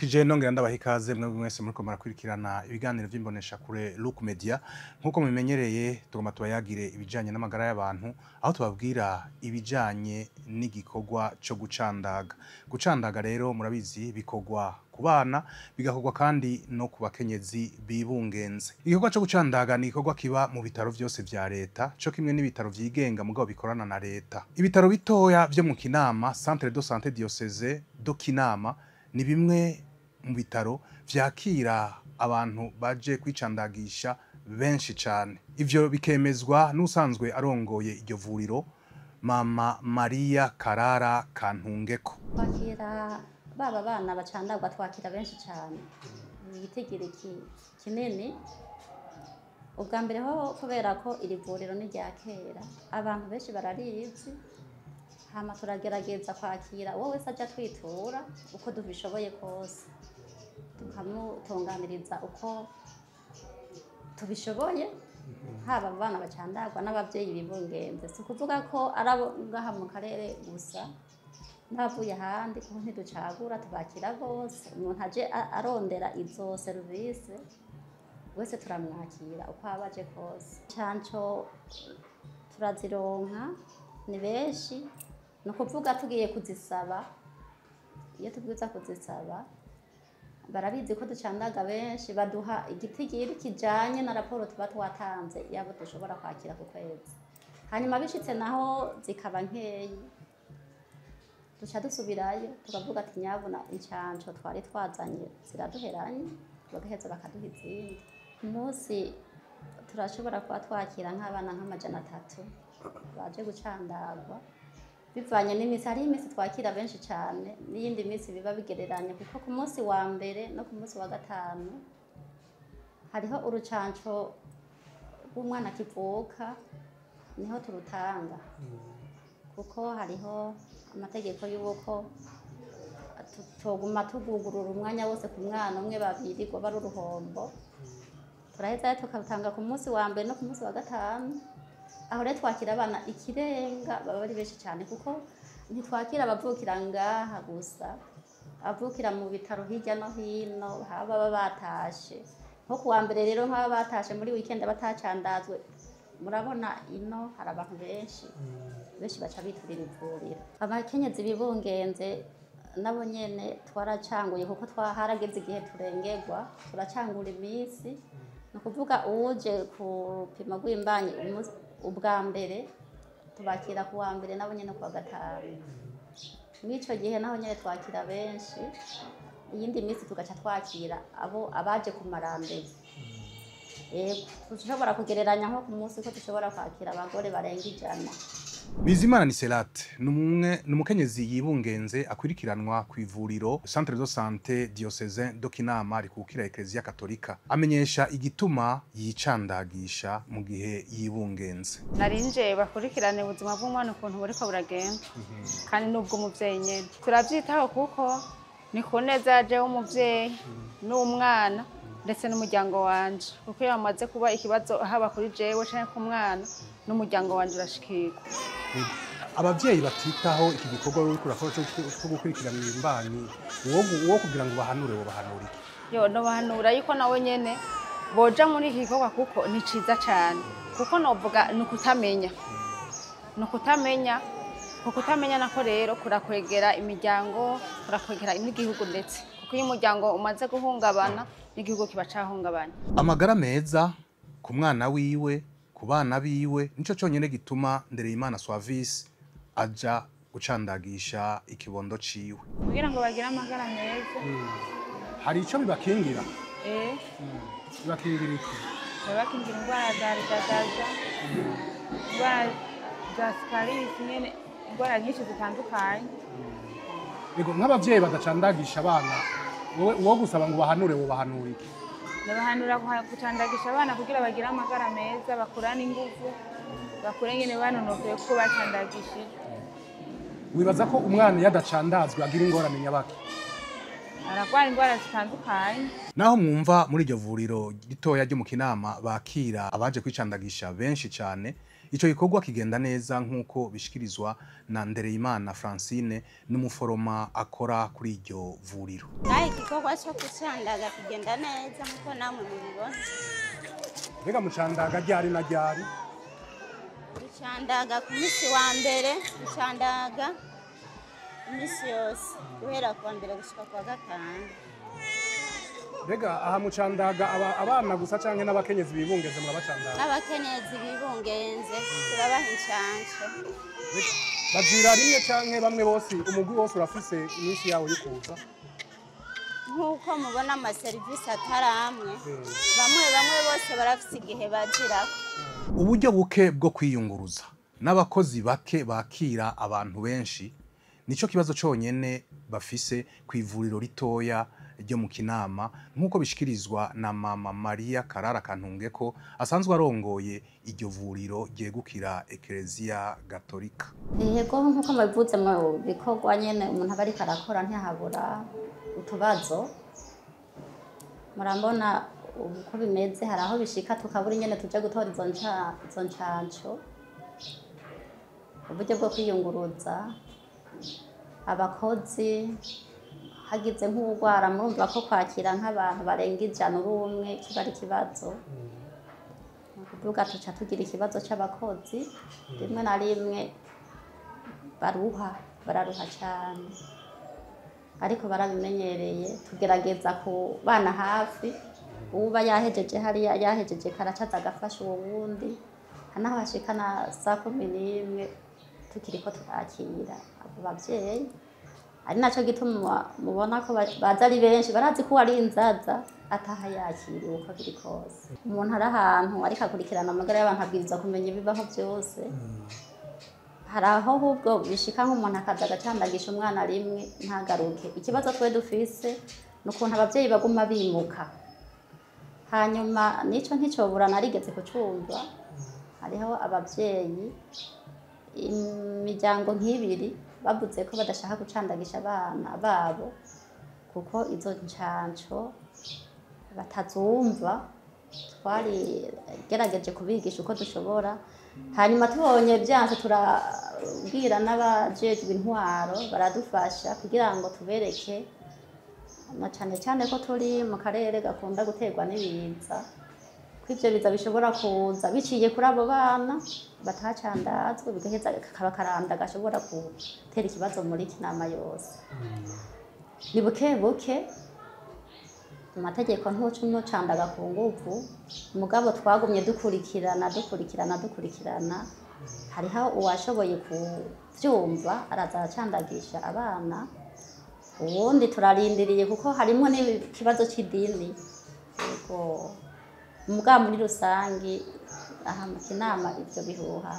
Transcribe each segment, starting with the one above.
Ndabaramukije, nongera ndabaha ikaze mwebwe mwese muriko murakurikirana ibiganiro vy'imbonesha kure Look Media. Nkuko mubimenyereye, tugomba tubayagire ibijanye n'amagara y'abantu, aho tubabwira ibijanye n'igikorwa co gucandaga. Gucandaga rero, murabizi, bikorwa ku bana, bigakorwa kandi no ku bakenyezi bibungenze. Igikorwa co gucandaga ni igikorwa kiba mu bitaro vyose vya leta, co kimwe n'ibitaro vyigenga mugabo bikorana na leta. Ibitaro bitoya vyo mu Kinama, Centre de Santé Diocésain de Kinama, ni bimwe mu bitaro vyakira abantu baje kwicandagisha benshi cane. Ivyo bikemezwa n'usanzwe arongoye iryo vuriro, Mama Maria Karara Kantungeko. Twakira baba bana bacandagwa, twakira benshi cyane, igitigiri kinini. Ubwa mbere ho, kubera ko iri vuriro ni rya kera, abantu benshi bararizi. Hama turagerageza kwakira uwo wese aja twitura uko tubishoboye kose, tukamutunganiriza uko tubishoboye, haba abana bacandagwa n'abavyeyi bibungenze. Si ukuvuga ko ari abo ngaha mu karere gusa, n'abavuye ahandi, kuko ntiducagura, tubakira bose. Umuntu aje arondera izo serivisi wese turamwakira uko aba aje kose. Canco turazironka, ni benshi. Ni ukuvuga tugiye kuzisaba, iyo tubwiza kuzisaba, barabizi ko ducandaga benshi, baduha igitigiri kijanye na raporo tuba twatanze yabo dushobora kwakira ku kwezi. Hanyuma bishitse naho zikaba nkeyi, duca dusubirayo tukavuga ati: "Nyabuna, incanco twari twazanye ziraduheranye." Bagaheza bakaduha izindi. Ku munsi turashobora kuba twakira nk'abana nka 300 baje gucandagwa, bivanye n'iminsi. Hariho iminsi twakira benshi cyane n'iyindi minsi biba bigereranye, kuko ku munsi wa mbere no ku munsi wa gatanu hariho urucanco rw'umwana akivuka, niho turutanga, kuko hariho amategeko y'uko tuguma tugugurura umwanya wose ku mwana umwe, babiri ngo ari uruhombo. Turaheza tukabutanga ku munsi wa mbere no ku munsi wa gatanu. Aho rero twakira abana ikirenga, baba ari benshi cyane, kuko ntitwakira abavukira ngaha gusa, abavukira mu bitaro hirya no hino, haba baba batashe nko ku wa mbere. Rero nk'aba batashe muri weekend batacandazwe, murabona ino hari abantu benshi benshi baca biturira ivuriro. Abakenyezi bibungenze nabo nyene twaracanguye, kuko twaharageze igihe turengerwa, turacangura iminsi. Ni ukuvuga uwuje ku rupimo rw'imbanyi ubwa mbere, tubakira ku wa mbere, nabo nyene ku wa gatanu. Mw'ico gihe naho nyene twakira benshi. Iyindi minsi tugaca twakira abo abaje ku ma rendez-vous. Yego, dushobora kugereranya nko ku munsi ko dushobora kwakira abagore barenga 100. Bizimana Niselate ni umwe, ni umukenyezi yibungenze akurikiranwa ku ivuriro Centre de Santé Diocésain de Kinama rikukira Eklezia Katolika. Amenyesha igituma yicandagisha mu gihe yibungenze. Narinje bakurikirane ubuzima bw'umwana ukuntu buriko buragenda, kandi n'ubw'umuvyeyi nyene turavyitaho, kuko ni ku neza yaje w'umuvyeyi n'umwana ndetse n'umuryango wanje, kuko iyo bamaze kuba ikibazo, haba kuri jewe canke ku mwana, n'umuryango wanje urashikirwa. Abavyeyi batitaho iki gikorwa uriko urakora cyo gukurikirana imbanyi, uwo kugira ngo bahanure, wo bahanura iki? Yo, nobahanura yuko nawe nyene boja muri iki gikorwa, kuko ni ciza cane, kuko novuga ni ukutamenya, ni ukutamenya. Ukutamenya nako rero kurakwegera imiryango, kurakwegera n'igihugu ndetse, kuko iyo umuryango umaze guhungabana, n'igihugu kiba cahungabanye. Amagara meza ku mwana wiwe, ku bana biwe, nico cyonyine gituma Ndereyimana Swavisi aja gucandagisha ikibondo ciwe. Kugira ngo bagire amagara meza. Hari ico bibakingira? Eh. Bibakingira iki? Babakingira indwara za rugagaza, indwara za sikarisi nyene, indwara nyinshi zitandukanye. Yego, nk'abavyeyi badacandagisha abana, wowe uwo gusaba ngo bahanure, wo bahanura iki? Ndabahanura gucandagisha abana kugira bagire amagara meza, bakurane inguvu, bakure nyene banonosoye kuko bacandagishijwe. Wibaza ko umwana iyo adacandazwe agira ingorane nyabaki? Aragwara indwara zitandukanye. Naho mwumva muri iryo vuriro ritoya ryo mu Kinama bakira abaje kwicandagisha benshi cyane. Ico gikorwa kigenda neza nk'uko bishikirizwa na Ndereyimana Francine, n'umuforoma akora kuri iryo vuriro. Naho igikorwa cyo gucandaga kigenda neza nk'uko namwe mubibona. Mbega mucandaga ryari na ryari? Ducandaga ku munsi wa mbere, ducandaga iminsi yose guhera ku wa mbere gushika ku wa gatanu. Mbega aha mucandaga abana gusa canke n'abakenyezi bibungenze murabacandaga? N'abakenyezi bibungenze turabaha incanco. Bazira rimwe canke bamwe bose, umugwi wose urafise iminsi yawo yo kuza? Nk'uko mubona amaserivisi atari amwe, bamwe bamwe bose barafise igihe bazirako. Uburyo buke bwo kwiyunguruza n'abakozi bake bakira abantu benshi nico kibazo conyene bafise ku ivuriro ritoya ryo mu Kinama, nk'uko bishikirizwa na Mama Maria Karara Kantungeko asanzwe arongoye iryo vuriro ryegukira Ekereziya Gatolika. Yego, nk'uko mubivuze, mu bikorwa nyene umuntu aba ariko arakora ntihabura utubazo. Murambona uko bimeze, hari aho bishika tukabura ingene tuja gutora izo ncanco, uburyo bwo kwiyunguruza, abakozi, hagize nk'uwugwara murumva ko kwakira nk'abantu barenga 100 uri umwe kiba ari ikibazo. Ni ukuvuga tuca tugira ikibazo c'abakozi, rimwe na rimwe baruha, bararuha cane, ariko barabimenyereye. Tugerageza kubana hafi, uwuba yahejeje hariya yahejeje karacaza agafasha uwo wundi, naho hashika na saa 11 tukiriko turakira abo bavyeyi. Ari naco gituma mubona ko baza ari benshi, barazi ko ari inzaza ataha yakiriwe uko biri kose. Umuntu ari ahantu ariko akurikirana amagara y'abantu abwirizwa kumenya ibibaho byose. Hari aho ahubwo bishika nk'umuntu akaza agacandagisha umwana rimwe ntagaruke. Ikibazo twe dufise ni ukuntu abavyeyi baguma bimuka, hanyuma nico nticobura narigeze kucumva, hariho abavyeyi imiryango nk'ibiri bavuze ko badashaka gucandagisha abana babo kuko izo ncanco batazumva. Twarigerageje kubigisha uko dushobora, hanyuma tubonye byanse turabwira n'abajejwe intwaro baradufasha kugira ngo tubereke, na cane cane ko turi mu karere gakunda guterwa n'ibiza, ko ivyo biza bishobora kuza biciye kuri abo bana batacandazwe, bigaheza kakaba karanda gashobora gutera ikibazo muri Kinama yose. Ni buke buke, amategeko ntuca umucandaga ku nguvu, mugabo twagumye dukurikirana dukurikirana dukurikirana, hariho uwashoboye kuvyumva araza aracandagisha abana, uwundi turarindiriye kuko harimwo n'ikibazo c'idini. Yego, mugabo muri rusangi aha mu Kinama ivyo bihuha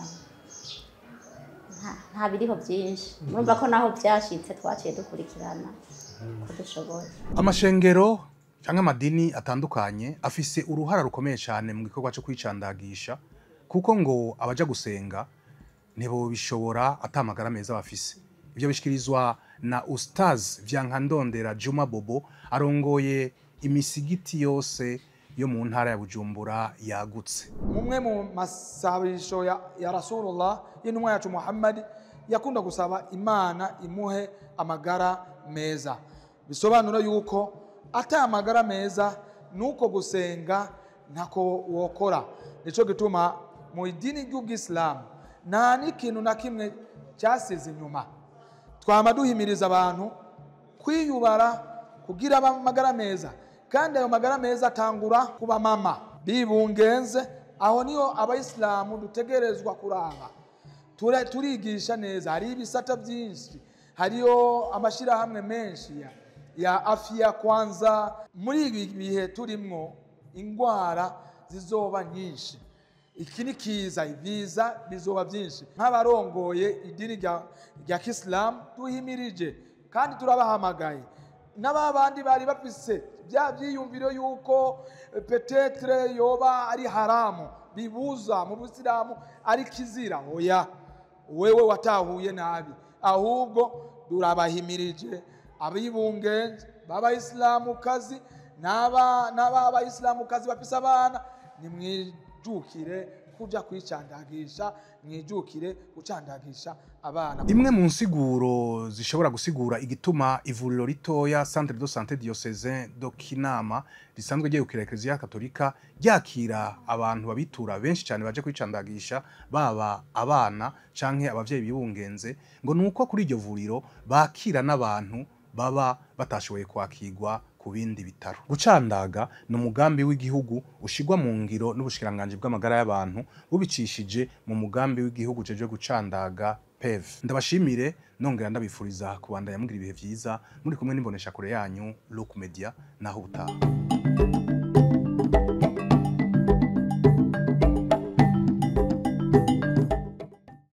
nta biriho vyinshi. Murumva ko naho vyashitse twaciye dukurikirana ko dushoboye. Amashengero canke amadini atandukanye afise uruhara rukomeye cane mu gikorwa co kwicandagisha, kuko ngo abaja gusenga ntibobishobora atamagara meza bafise. Ivyo bishikirizwa na Ustaz Vyankandondera Juma Bobo arongoye imisigiti yose yo mu ntara ya Bujumbura yagutse. Mumwe mu masabisho ya Rasulullah, y'intumwa yacu Muhammad, yakunda gusaba Imana imuhe amagara meza. Bisobanura yuko ata amagara meza nuko gusenga ntako wokora. Nico gituma mu idini ry'Ubwisilamu nta n'ikintu na kimwe cyasize inyuma. Twama duhimiriza abantu kwiyubara kugira amagara meza, kandi ayo magara meza atangura kuba mama bibungenze. Aho niyo abayisilamu dutegerezwa kuraba. Turigisha neza, hari ibisata byinshi, hariyo amashirahamwe menshi ya afya kwanza. Muri ibi bihe turimwo ingwara zizoba nyinshi, iki ni kiza, ibiza bizoba byinshi. Nk'abarongoye idini rya Kisilamu duhimirije kandi turabahamagaye n'ababandi bari bafise bya byiyumviro yuko petetre yoba ari haramu, bibuza mu Busilamu ari kizira. Oya, wewe watahuye nabi. Ahubwo turabahimirije abibungenze b'abayisilamukazi n'abayisilamukazi bafise abana, nimwijukire Kuja kwicandagisha, mwijukire gucandagisha abana. Imwe mu nsiguro zishobora gusigura igituma ivuriro ritoya Centre de Santé Diocésain de Kinama risanzwe ryegukira Eklezia Katolika ryakira abantu babitura benshi cyane baje kwicandagisha, baba abana canke abavyeyi bibungenze, ngo nuko kuri iryo vuriro bakira n'abantu baba batashoboye kwakirwa ku bindi bitaro. Gucandaga ni umugambi w'igihugu ushigwa mu ngiro n'ubushikiranganji bw'amagara y'abantu bubicishije mu mugambi w'igihugu ujejwe gucandaga, PEV. Ndabashimire nongera ndabifuriza kubandanya mugira ibihe vyiza muri kumwe n'imboneshakure yanyu Look Media. Naho ubutaha.